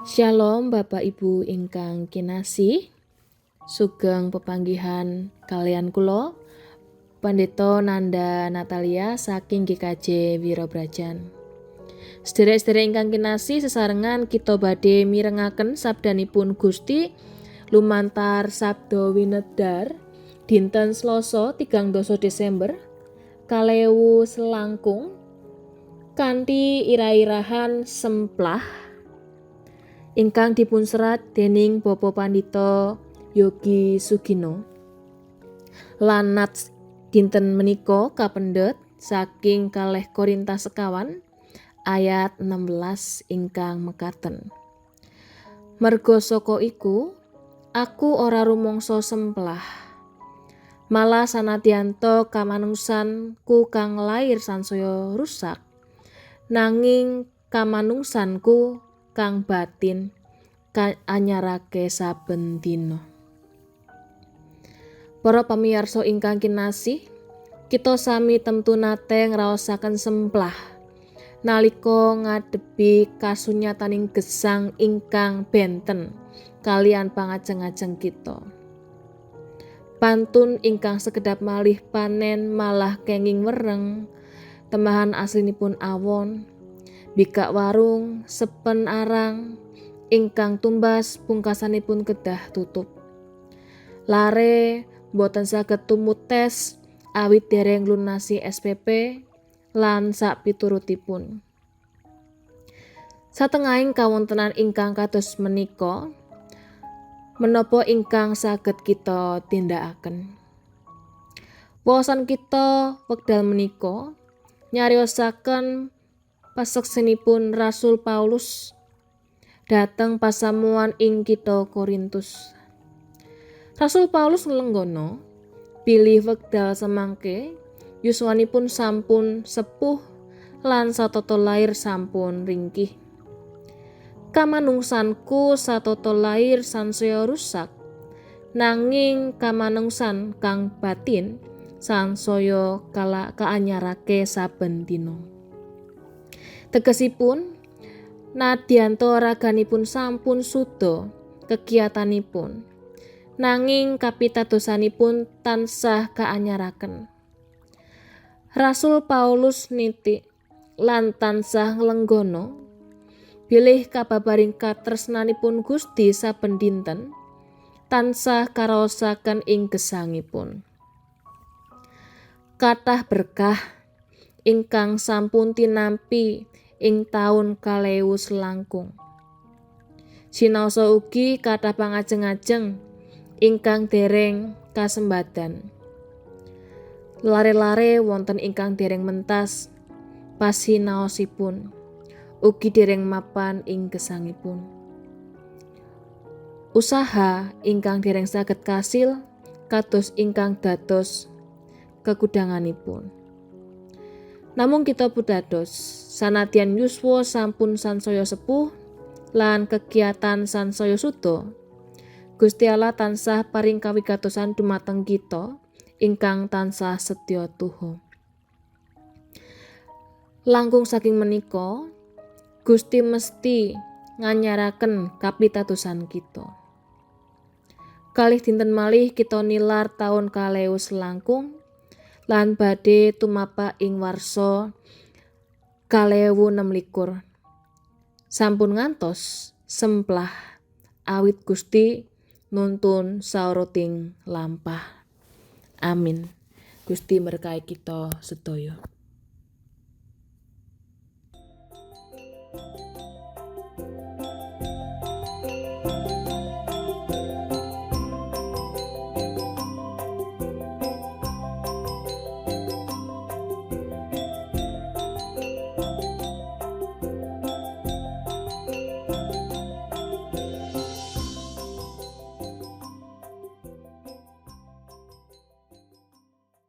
Shalom Bapak Ibu ingkang kinasih. Sugeng pepanggihan kalian kula Pendeta Nanda Natalia saking GKJ Wirobrajan. Sederek-sederek ingkang kinasih, sesarengan kita badhe mirengaken sabdanipun Gusti lumantar Sabda Winedar dinten Selasa 30 Desember 2021 kanthi ira-irahan Semplah ingkang dipunserat dening Bapak Pandita Yogi Sugino. Lan nats dinten menika kapendhet saking 2 Korintus 9 ayat 16 ingkang mekaten. Merga saka iku, aku ora rumangsa semplah. Malah sanadyanto kamanungsanku kang lair sansaya rusak, nanging kamanungsanku kang batin kaanyarake saben dina. Para pamiyarsa ingkang kinasih, kita sami temtu nate ngraosaken semplah nalika ngadepi kasunyataning gesang ingkang benten kalian pangajeng-ajeng kita. Pantun ingkang sekedap malih panen malah kenging wereng, temahan aslinipun awon, bikak warung, sepen arang, ingkang tumbas pungkasanipun kedah tutup. Lare boten saged tumut tes awit dereng lunasi SPP lan sapiturutipun. Satengahing kawontenan ingkang kados menika, menapa ingkang saged kita tindakaken? Wawasan kita wekdal menika nyariosaken paseksenipun Rasul Paulus dhateng pasamuan ing kitha Korintus. Rasul Paulus nglenggono bilih wekdal samangke yuswanipun sampun sepuh lan satata lair sampun ringkih. Kamanungsanku satata lair sansaya rusak, nanging kamanungsan kang batin sansaya kala kaanyarake saben dina. Tegesipun nadyanto raganipun sampun suda kegiatanipun, nanging kapitadosanipun tansah kaanyaraken. Rasul Paulus nitik lan tansah nglenggono bilih kababaring katresnanipun Gusti saben dinten tansah karaosaken ing gesangipun. Kathah berkah ingkang sampun tinampi ing taun 2021. Sinaosa ugi kathah pangajeng-ajeng ingkang dereng kasembadan. Lare-lare wonten ingkang dereng mentas pasinaosipun, ugi dereng mapan ing gesangipun. Usaha ingkang dereng saged kasil kados ingkang dados kekudanganipun. Namung kita pudados, sanadyan yuswa sampun sansaya sepuh lan kegiatan sansaya suda, Gusti Allah tansah paring kawigatosan dumateng kita ingkang tansah setya tuhu. Langkung saking menika, Gusti mesti nganyaraken kapitadosan kita. 2 dinten malih kita nilar taun 2021 lan badhe tumapak ing warsa 2026. Sampun ngantos semplah awit Gusti nuntun sauruting lampah. Amin. Gusti berkahi kita sedaya.